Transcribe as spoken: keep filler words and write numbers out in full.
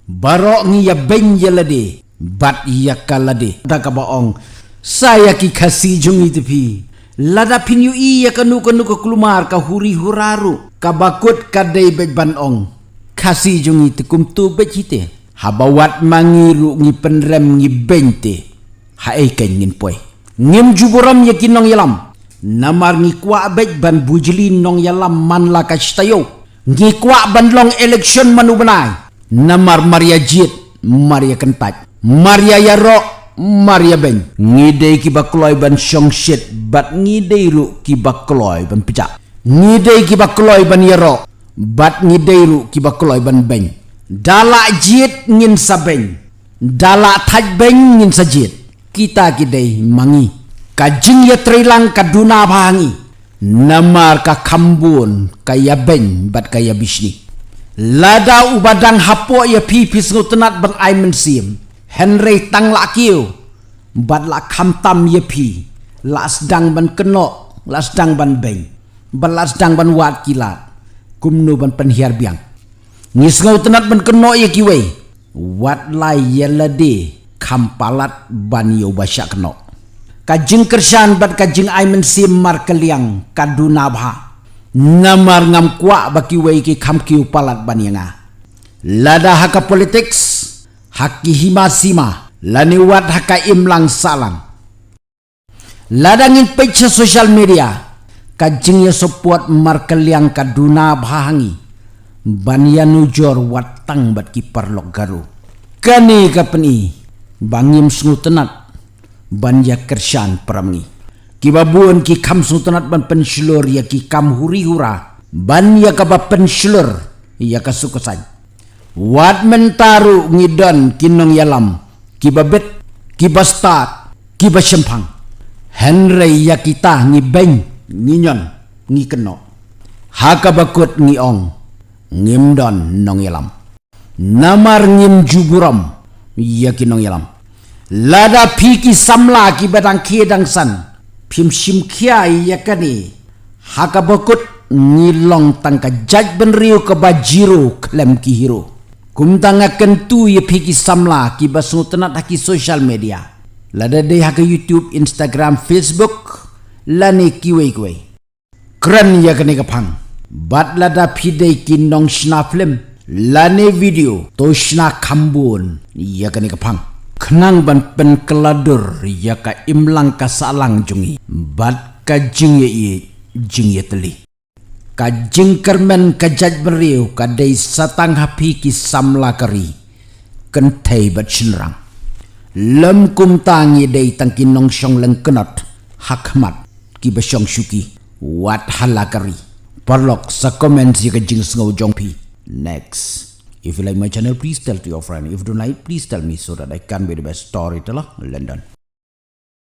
Baroh ngi ïa beiñ ïa lade bad ïa ka lade da kaba ong, sa ïa ki Khasi jong ngi te phi, lada phin ïohi ïa kano kano ka kulmar, ka huri hura ruh, kaba kut ka dei beit ban ong, Khasi jong ngi te kumto beit hi te. Haba wat ma ngi ruh ngi pynrem ngi beiñ te, haei kein ngin poi? Ngim ju burom ïa ki nongïalam, namar ngi kwah beit ban bujli nongïalam man la ka shi taïew. Ngi kwah ban long election man u bnai, namar mar ïa jied, mar ïa kyntait, mar ïa ïaroh, mar ïa beiñ. Ngi dei kiba kloi ban shongshit bad ngi dei ruh kiba kloi ban pjah. Ngi dei kiba kloi ban ïaroh bad ngi dei ruh kiba kloi ban beiñ. Da lah jied ngin sa beiñ, da lah thait beiñ ngin sa jied. Kita ki dei ma ngi. Ka jingïatreilang ka duna bha ha ngi, namar ka kham bun ka ïabeiñ bad ka ïabishni. Lada uba dang hapoh ïa phi phi sngewtynnat ban ai mynsiem, hynrei tang la kiew bad la kham tam ïa phi, la sdang ban kynnoh, la sdang ban beiñ bad la sdang ban wad ki lad, kumno ban pynhiar biang? Ngi sngewtynnat ban kynnoh ïa kiwei, wat la ïa lade kham palat ban ïa uba shah kynnoh. Ka jingkyrshan bad ka jingai mynsiem markylliang ka duna bha, namar ngam kwah ba kiwei ki kham kiew palat ban ïa nga, lada ha ka politics, ha ki hima sima, lane wat ha ka imlang sahlang. Lada ngin peit sha social media, ka jingïasupport markylliang ka duna bha ha ngi ban ïanujor wat tang bad ki paralok Garo. Kane ka pyni ba ngim sngewtynnat ban ïakyrshan para ma ngi. Kiba bun ki kham sngewtynnat ban pynshlur ïa ki kam huri hura ban ïa kaba pynshlur ïa ka suk ka saiñ. Wat mynta ruh ngi don ki nongïalam kiba bit, kiba stad, kiba shemphang. Hynrei ïa kita ngi beiñ, ngi ñion, ngi kynnoh. Ha kaba kut ngi ong, ngim don nongïalam, namar ngim ju burom ïa ki nongïalam. Lada phi ki samla kiba dang khie dang san phim shim khia ïa kane, ha kaba kut ngi long tang ka jaitbynriew kaba zero khlem ki hero. Kumta nga kyntu ïa phi ki samla kiba sngewtynnat ha ki social media, lada dei ha ka YouTube, Instagram, Facebook, lane kiwei kiwei, kren ïa kane ka phang. Bad lada phi dei ki nongshna film lane video, to shna kham bun ïa kane ka phang, khnang ban pynkylla dur ïa ka imlang ka sahlang jong ngi bad ka jingïaieit jingïatylli. Ka jingkyrmen ka jaitbynriew ka dei sa tang ha phi ki samla ka ri, kynthei bad shynrang. Lym kumta ngi dei tang ki nongshong lyngknot ha khmat kiba shong shuki, wat ha la ka ri. Paralok, sa comment ïa ka jingsngew jong phi. Next. If you like my channel, please tell to your friend. If you don't like, please tell me so that I can be the best storyteller. London.